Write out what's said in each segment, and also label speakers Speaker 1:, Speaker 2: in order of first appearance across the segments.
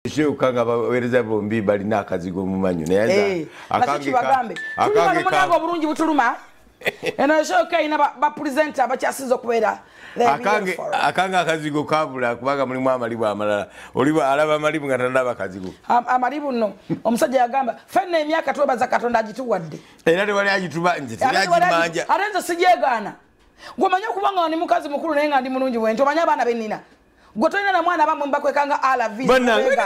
Speaker 1: Show kanga baweereza bombi balina akazigo mu manyo naye
Speaker 2: akange bagambe tuli wano munange obulungi butuluma. Eno show kaina ba presenter abakyasiza okubeera.
Speaker 1: Akange akange akazigo kabula kubanga mulimu amalibu amalala oliba alaba amalibu nga tandaba akazigo.
Speaker 2: Amalibu nno omusajja yagamba fenna emyaka twebaza Katonda agituwadde
Speaker 1: era tewali agituba nze teyagimanja
Speaker 2: ate nze sijeegaana. Gwe omanyi okuba nga ndi mukazi mukulu naye nga ndi mulungi bwenti omanyi abaana bennina. Gwe tolina na mwana abamu mbakwekanga ARVs.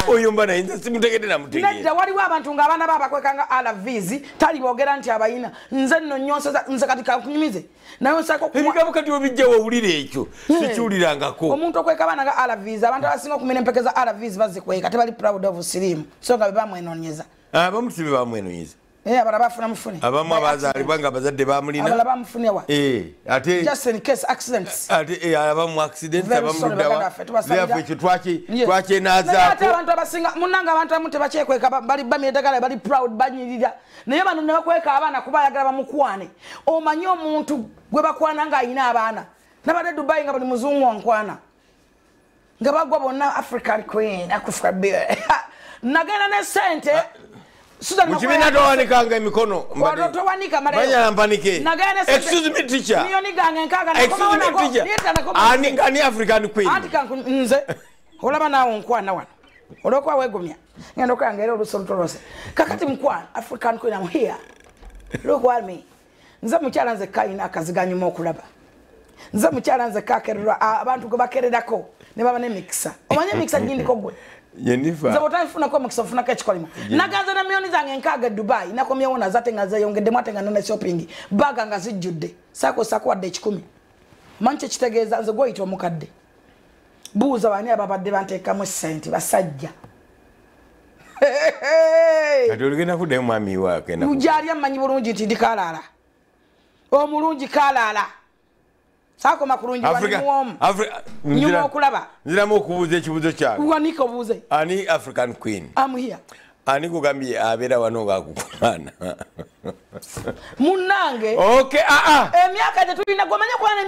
Speaker 1: Oyo mba naye nze simutegedde namutegeera.
Speaker 2: Nedda waliwo abantu ng'abaana bo abakwekanga ARVs taliboogera nti abayina. Nze nno nnyonseza nze kati kankunyumize. Naye nsaako
Speaker 1: ebigambo kati obijjawo owulira ekyo sikiwulirangako.
Speaker 2: Omuntu okweka abaana nga ARVs abantu abasinga okumira empeke za ARVs bazikweka tebali proud of siriimu so nga be bamwenoonyeza.
Speaker 1: Abamu si be bamwenoonyeza.
Speaker 2: Abalala bafuna mufune.
Speaker 1: Abamu abazaalibwa nga abazadde bamulina.
Speaker 2: Abalala bamufunye wa?
Speaker 1: Ate
Speaker 2: just in case accidents.
Speaker 1: Ate abamu accidents abamu luddawa. Therefore ekyo twakyenaazaako.
Speaker 2: Ate abantu abasinga munnange abantu abamu tebakyekweka bali bamira eddagala bali proud banyirira. Naye bano ne bakweka abaana kuba ayagala bamukwane. Omanyi omuntu gwe bakwana ng'ayina abaana. Nabadde Dubai nga buli muzungu ankwana. Nga bagwa bonna African queen, African beer. Nagenda ne ssente.
Speaker 1: Mukibiina towanikanga emikono.
Speaker 2: Towanika maleyo.
Speaker 1: Banyala mpanike. Excuse me teacher.
Speaker 2: Milioni gange nkaaga.
Speaker 1: Excuse me teacher. Ani African queen.
Speaker 2: Anti nze. Olaba naawe nkwana wano. Olwokuba weegumya. Ngenda okulanga era oluusi olutolose. Kakati mukwana African queen I'm here. Look at me. Nze mukyala nze kayina akaziga nyuma okulaba. Nze mukyala nze kakererwa abantu gwe bakererako ne baba n'emikisa. Omanye emikisa gindiko gwe.
Speaker 1: Jennifer.
Speaker 2: Nze bw'otanfunako omukisa ofunako ekikolimo. Naganze na milioni zange nkaaga e Dubai nakomyewo nazo ate nga zeeyongeddemu ate nga nene shopping baga nga zijjudde saakosaako wadde 10. Omanyi kye kitegeeza nze gw'oyita omukadde. Buuza bani ababadde banteekamu essente basajja.
Speaker 1: Kati oligenda kuddayo mwami waake.
Speaker 2: Gyali ammanyi bulungi nti ndi kaalaala. Omulungi kaalaala. Saakoma kulungi wanimuwomu. Nyuma okulaba.
Speaker 1: Nziramu okubuuza ekibuuzo kyange.
Speaker 2: Wanika obuuze.
Speaker 1: Ani African queen?
Speaker 2: I'm here.
Speaker 1: Ani kugambye abeera wano ng'akukwana?
Speaker 2: Munnange.
Speaker 1: Okay,
Speaker 2: Emyaka gye tulina gw'omanyi okuba n'emyaka